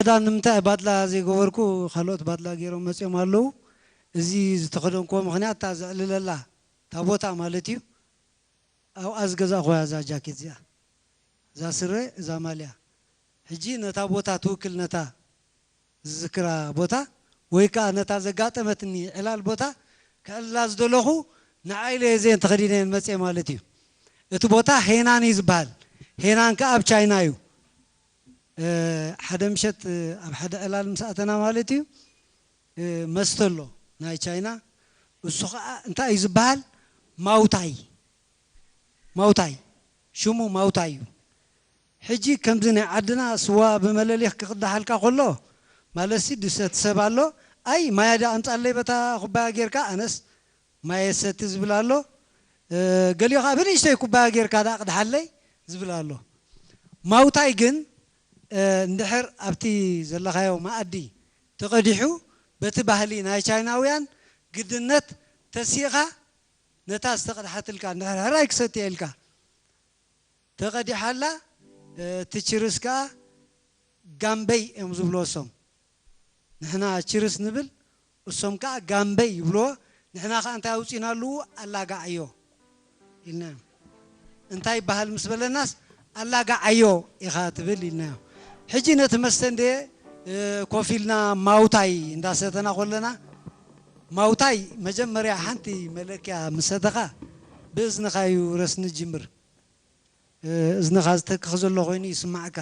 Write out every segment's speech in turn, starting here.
እዛ ንምንታይ ባድላ ዘይገበርኩ? ካልኦት ባድላ ገይሮም መፅኦም ኣለዉ። እዚ ዝተኸደንክዎ ምኽንያት እታ ዘዕልለላ እታ ቦታ ማለት እዩ። ኣብኣ ዝገዛእኹያ እዛ ጃኬት እዚኣ፣ እዛ ስረ፣ እዛ ማልያ፣ ሕጂ ነታ ቦታ ትውክል፣ ነታ ዝዝክራ ቦታ ወይ ከዓ ነታ ዘጋጠመትኒ ዕላል ቦታ ክዕልላ ዝደለኹ፣ ንዓይ ኢለ እየን ተኸዲነየን መፅየ ማለት እዩ። እቲ ቦታ ሄናን እዩ ዝበሃል። ሄናን ከዓ ኣብ ቻይና እዩ። ሓደ ምሸት ኣብ ሓደ ዕላል ምስ ኣተና ማለት እዩ፣ መስተ ኣሎ ናይ ቻይና። እሱ ከዓ እንታይ እዩ ዝበሃል? ማውታይ። ማውታይ፣ ሽሙ ማውታይ እዩ። ሕጂ ከምዚ ናይ ዓድና ስዋ ብመለሊኽ ክቕዳሓልካ ከሎ፣ ማለትሲ ድሰቲ ሰብ ኣሎ። ኣይ ማያ ዳ ኣምፃለይ በታ ኩባያ ጌርካ፣ ኣነስ ማየ ሰቲ ዝብል ኣሎ። ገሊኡ ከዓ ብንእሽተይ ኩባያ ጌርካ ዳ ቅድሓለይ ዝብል ኣሎ። ማውታይ ግን እንድሕር ኣብቲ ዘለኻዮ መኣዲ ተቐዲሑ፣ በቲ ባህሊ ናይ ቻይናውያን ግድነት ተሲእኻ፣ ነታ ዝተቐድሓትልካ እንድሕር ሕራይ ክሰትየ ኢልካ ተቐዲሓላ፣ እቲ ችርስ ከዓ ጋምበይ እዮም ዝብልዎ እሶም። ንሕና ችርስ ንብል፣ እሶም ከዓ ጋምበይ ይብልዎ። ንሕና ከዓ እንታይ ኣውፂናሉ? ኣላጋዓዮ ኢልናዮ። እንታይ ይበሃል ምስ በለናስ፣ ኣላጋዓዮ ኢኻ ትብል ኢልናዮ። ሕጂ ነቲ መስተ እንደ ኮፍ ኢልና ማውታይ እንዳሰተና ከለና፣ ማውታይ መጀመርያ ሓንቲ መለክያ ምስ ሰተኻ ብእዝንኻ እዩ ረስኒ ጅምር። እዝንኻ ዝተክኽ ዘሎ ኮይኑ ይስማዕካ።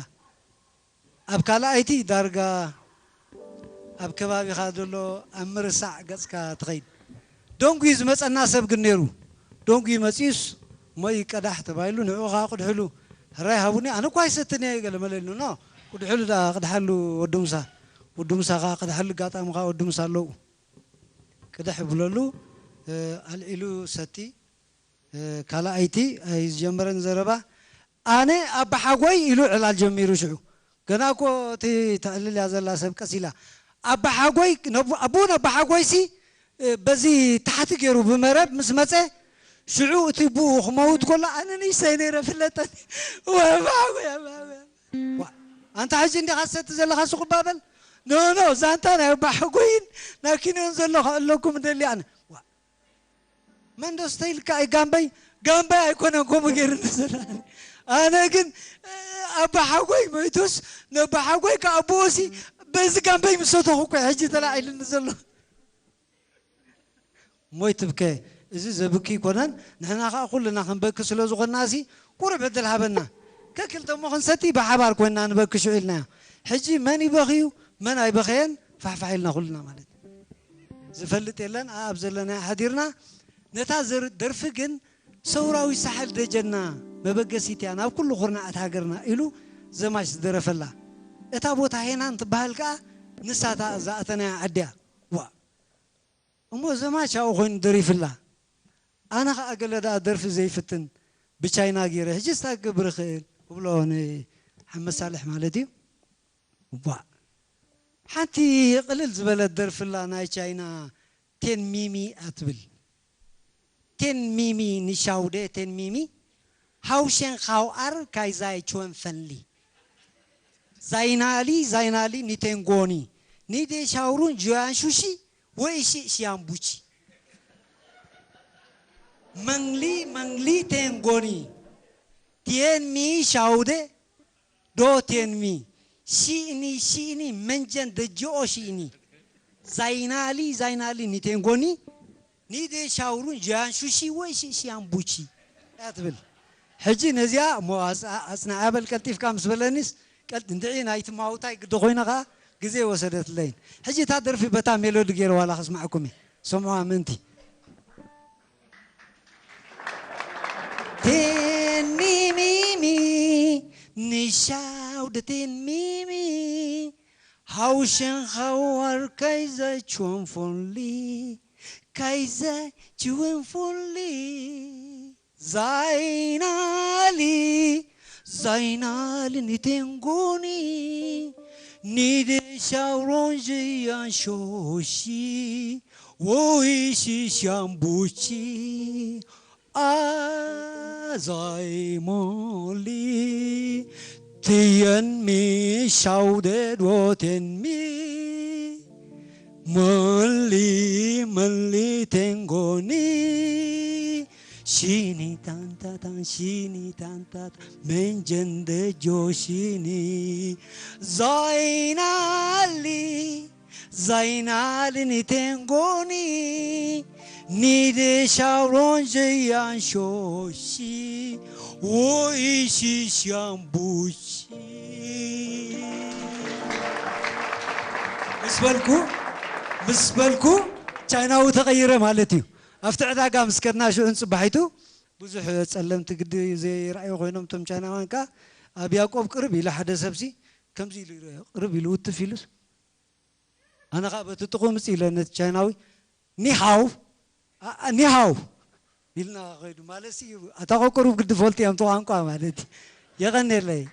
ኣብ ካልኣይቲ ዳርጋ ኣብ ከባቢኻ ዘሎ ኣብ ምርሳዕ ገጽካ ትኸይድ። ደንጉዩ ዝመጸና ሰብ ግን ነይሩ። ደንጉዩ መጺኡስ፣ እሞ ይቀዳሕ ተባሂሉ፣ ንዕኡ ኸዓ ቅድሕሉ። ሕራይ ሃቡኒ፣ ኣነ እኳ ኣይሰትን እየ፣ ገለ መለ ኢሉ፣ ኖ፣ ቅድሕሉ ደኣ፣ ቅድሓሉ ወዲ ሙሳ። ወዲ ሙሳ ኸዓ ቅድሓሉ፣ ኣጋጣሚ ኸዓ ወዲ ሙሳ ኣለዉ። ቅድሕ ብለሉ፣ ኣልዒሉ ሰቲ። ካልኣይቲ ኣይዝጀመረን ዘረባ። ኣነ ኣባሓጎይ ኢሉ ዕላል ጀሚሩ ሽዑ። ገና እኮ እቲ ተዕልል እያ ዘላ ሰብ ቀስ ኢላ። ኣባሓጎይ፣ ነቡ-፣ ኣቡን ኣባሓጎይሲ፣ እ፣ በዚ ታሕቲ ገይሩ ብመረብ ምስ መጸ፣ ሽዑ እቲ ብኡ ክመውት ከሎ ኣነ ንእሽተይ ነይረ ፍለጠኒ። ወይ ኣባሓጎይ፣ ኣባሓጎይ። ዋ፣ ኣንታ ሕጂ እንዲኻ ትሰቲ ዘለኻ ሱቕ እባ በል። ኖ፣ ኖ፣ ዛንታ ናይ ኣባሓጎይን ናይ ኪኖን ዘሎ ከዕለኩም እደሊ ኣነ። ዋ፣ መን ዶ ስተ ኢልካ እዩ ጋምበይ? ጋምበይ ኣይኮነን ከምኡ ገይሩ ንዘላ። ኣነ ግን፣ እ፣ ኣባሓጎይ ሞይቱስ፣ ነባሓጎይ ከኣ ኣቦኦሲ በዚ ጋምበይ ምስ ሰተኹ እኮ እዩ ሕጂ ተላዒሉኒ ዘሎ። ሞይ ትብከ፣ እዚ ዘብኪ ኣይኮነን። ንሕና ከኣ ኩልና ክንበኪ ስለ ዝኾንናሲ ቁሩብ ዕድል ሃበና። ከክልተ እሞ ክንሰቲ ብሓባር ኮይንና ንበኪ ሽዑ ኢልናዮ። ሕጂ መን ይበኽዩ፣ መን ኣይበኸየን፣ ፋሕፋሕ ኢልና ኩልና ማለት እዩ። ዝፈልጥ የለን፣ ኣብ ዘለና ሓዲርና። ነታ ዘር-፣ ደርፊ ግን ሰውራዊ ሳሕል ደጀንና መበገሲት እያ ናብ ኩሉ ኩርናዓት ሃገርና ኢሉ ዘማች ዝደረፈላ። እታ ቦታ ሄናን ትበሃል ከኣ ንሳ እታ ዝኣተናያ ዓዲ እያ። ዋ! እሞ ዘማች ኣብኡ ኮይኑ ደሪፍላ። ኣነ ኸኣ ገለ ደኣ ደርፊ ዘይፍትን ብቻይና ገይረ፣ ሕጂስ እንታይ ክገብር እኽእል? እብሎ ንሓመድ ሳልሕ ማለት እዩ። ዋእ! ሓንቲ ቅልል ዝበለት ደርፊ ኣላ ናይ ቻይና፣ ቴን ሚሚ እያ ትብል። ቴን ሚሚ ንሻውደ ቴን ሚሚ፣ ሃውሸን ሃው ኣር ካይዛይ ቹወን ፈንሊ። ዛይናሊ፣ ዛይናሊ ኒቴንጎኒ፣ ኒዴ ሻውሩን ጁያን ሹሺ፣ ወይሺ ሺያን ቡቺ። መንሊ፣ መንሊ ቴንጎኒ፣ ቴን ሚ ሻውደ፣ ዶ ቴን ሚ፣ ሺእኒ፣ ሺእኒ፣ መንጀን ደጅኦ ሺእኒ። ዛይናሊ፣ ዛይናሊ ኒቴንጎኒ፣ ኒዴ ሻውሩን ጁያን ሹሺ፣ ወይሺ ሺያን ቡቺ እያ ትብል። ሕጂ ነዚኣ እሞ ኣጽ-፣ ኣጽንዓ በል ቀልጢፍካ ምስ በለኒስ፣ ቀል-፣ እንድዒ ናይቲ ማውታይ ግዲ ኮይና ኸኣ ግዜ ወሰደትለይን። ሕጂ እታ ደርፊ በታ ሜሎዲ ገይረ ዋላ ከስማዕኩም እየ። ሰምዑዋ ምእንቲ። ቴን ሚሚሚ፣ ንሻው ደ ቴን ሚሚ፣ ሃውሸን ሃዋር ካይዘ ቹወን ፎንሊ፣ ካይዘ ቹወን ፎንሊ። ዛይናሊ፣ ዛይናሊ ኒቴንጎኒ፣ ኒዴ ሻውሮን ዥያን ሾሺ፣ ወይሺ ሻምቡቺ፣ ኣዛይ ሞሊ፣ 天命晓得我天命，门里门里天国里，西尼坦达坦，西尼坦达坦，门前的就是你，在哪里？在哪里？你天国里，你的笑容这样熟悉，我一时想不起。ምስ በልኩ ምስ በልኩ ቻይናዊ ተቐይረ ማለት እዩ። ኣብቲ ዕዳጋ ምስ ከድና ሽዑ ንፅባሒቱ ብዙሕ ጸለምቲ ግዲ ዘይረኣዩ ኮይኖም እቶም ቻይናውያን ከዓ ኣብ ያዕቆብ ቅርብ ኢሉ ሓደ ሰብሲ ከምዚ ኢሉ ይረአ፣ ቅርብ ኢሉ ውትፍ ኢሉስ ኣነ ከዓ በቲ ጥቑምፅ ኢለ ነቲ ቻይናዊ ኒሃው ኒሃው ኢልና ከይዱ ማለት እዩ። ኣታ ቆቁሩብ ግዲ ፈልጡ እዮም ቋንቋ ማለት እዩ። የቐኔለይ።